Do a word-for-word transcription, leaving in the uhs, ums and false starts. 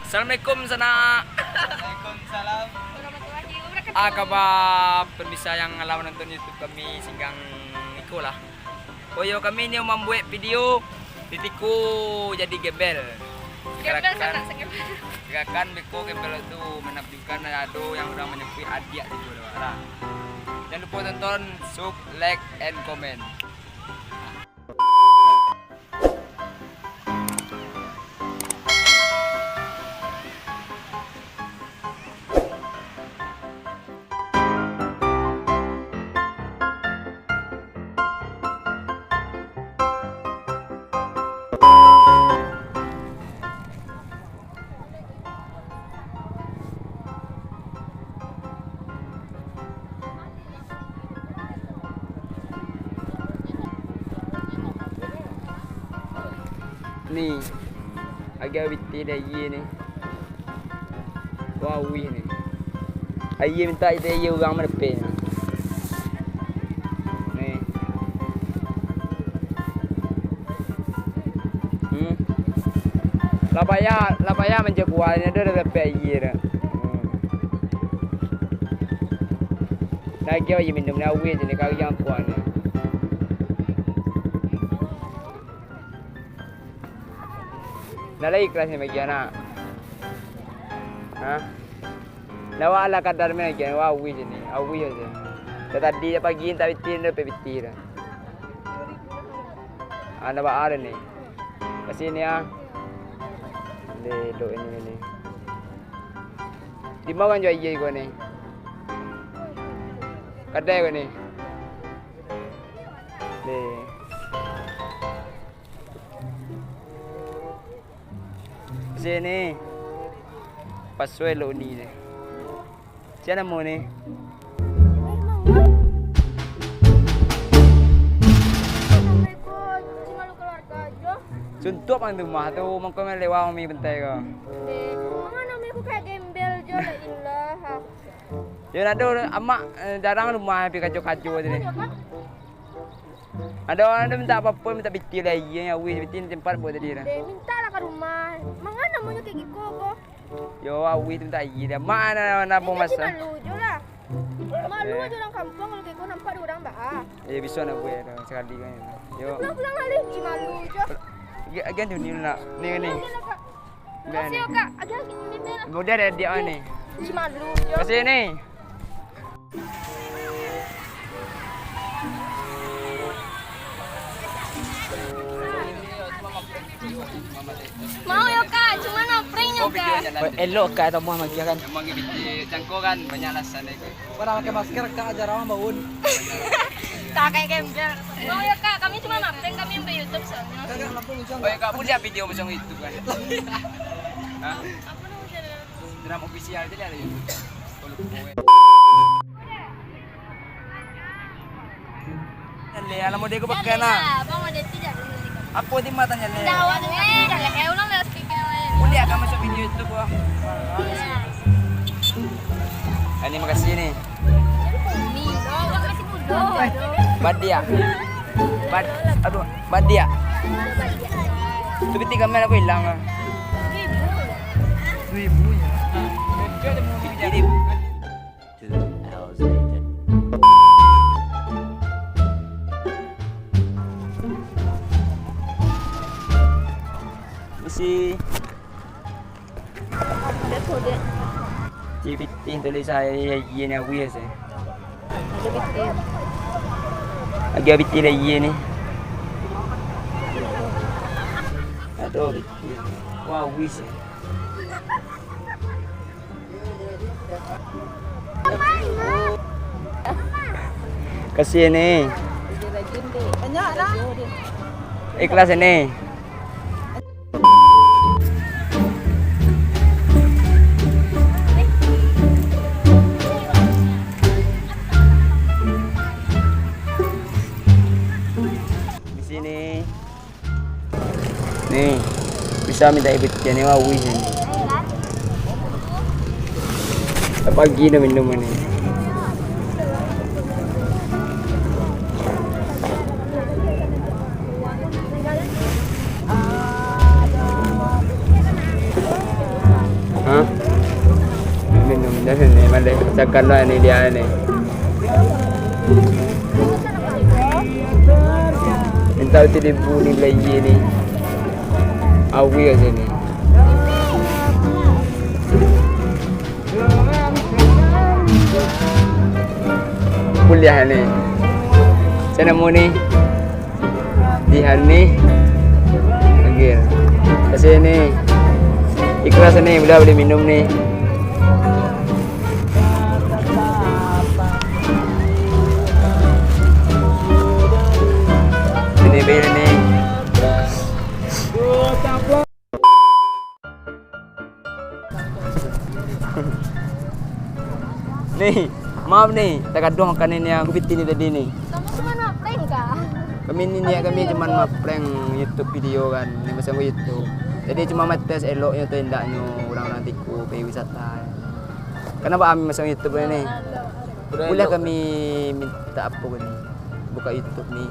Assalamualaikum, sanak. Waalaikumsalam. Ah, kaba pemirsa yang lah manonton YouTube kami, singgang iko lah. Oh iyo, kami ni mambuek video di tiku jadi gembel. Gembel, sanak, sagembel. Gerakan beko gembel tu menakjubkan, ado yang urang manyabuik adiak gitu lah. Jangan lupa tonton, sub, like, and comment. Ni, agiah pitih di aia ni. Wah, auih ni. Aia mintak ito aia urang madapek ni. Ni. Hmm. Lah payah, lah payah manjapuah ni, ado lah dapek aia dah. Hmm. Lagi aia minum ni, auih je ni, kariang kuah ni. Dah lah ikhlas ni bagi anak. Ha? Dah wak lah kadar ni lagi, wak auih je ni, auih je. Dah tadi dah pagi, tak pitih, dah dapek pitih dah. Ah, dah baa dah ni. Ka sini ah. Lelok ini ni. Di ma urang jua aia iko ni? Kadai ko ni. Ni. Sini. Pasuai lo ni deh. Sia namo ni? Suntuak pang tu mah tu, mangko melewa mi bentai ko. Deh, manga namo ko kayak gembel jo, la ilaha. Yo, nado amak, eh, jarang rumah pi kajo-kajo tadi. Ado urang tu mintak apo-apo, mintak pitih lah, iyo, auih pitih ni tempat buek tadi dah. Deh, mintak lah ka rumah. Manga namonyo kayak giko ko? Yo, auih tu mintak aia dah. Mak na, na, na, Deh, masak. Malu jo lah. Malu Eh. jo urang kampuang kalau kayak giko nampak dek urang baa. Eh, bisa nak buek dah sakali kan. Yo. Pulang-pulang lah, Lin. Ih, malu jo. Agiah, agiah tu ni nak. Ni, ni. Ni lah, Kak. Dah Kasih ni. yo, Kak. Agiah, agiah, agiah, agiah. Mudah dah dia ni. Ih, malu jo. Kasih ni. Mau yo, Kak, cuma nak prank yo, Kak. Elok, Kak, tamu sama dia kan. Emang gitu, cangko kan, banyak alasan itu. Pada pakai masker, Kak, ajar awak baun. Tak kayak gembel. Mau yo, Kak, kami cuma nak prank, kami ambil YouTube soalnya. Kakak, lampu muncul. Oh, ya, Kak, punya video macam itu kan. Hah? Apa namanya? Drum official tadi ada YouTube. Kalau kowe. Leh, alah mode ko pakai nah. Abang mode tu jangan. Apo ti mah tanyo leh? Dah, awak ni dah leh. Eh, ulang dah speaker lain. Uliak ka masuk video YouTube ko. Ini makasih ni. Ni, oh, makasih dulu. Badiak. Bad-, aduh, badiak. Tu piti kamera aku hilang ah. Seribu ya. Jadi Two hours later. Misi. Ada kode. Cipitin tulis saya, iya, iya, ni awis, eh. Ada bitin. Lagi bitin lah, iya, ni. Aduh, bitin. Wah, awis, eh. Kasih ni. Ikhlas ni. Di sini. Ni, bisa minta ikuti ni, wah, wih ni. Pagi dah minum ni. Nah, ni maleh sakan lah ni dia ni. Minta uti di bu ni belaye ni. Awi aja ni. Kuliah ni. Saya nemu ni. Di hani. Oke. Kasih ni. Ikhlas ni, boleh beli minum ni. Ini beli ni. Ni, maaf ni, tagaduang kan ini yang kupiti ni tadi ni. Kamu cuma maprank kah? Kami ni niat kami cuma maprank YouTube video kan, ni masang ke YouTube. Jadi cuma mates eloknyo tu endaknyo orang-orang tiku pergi wisata. Kenapa kami masang YouTube ni? Boleh kami minta apa ni? Buka YouTube ni.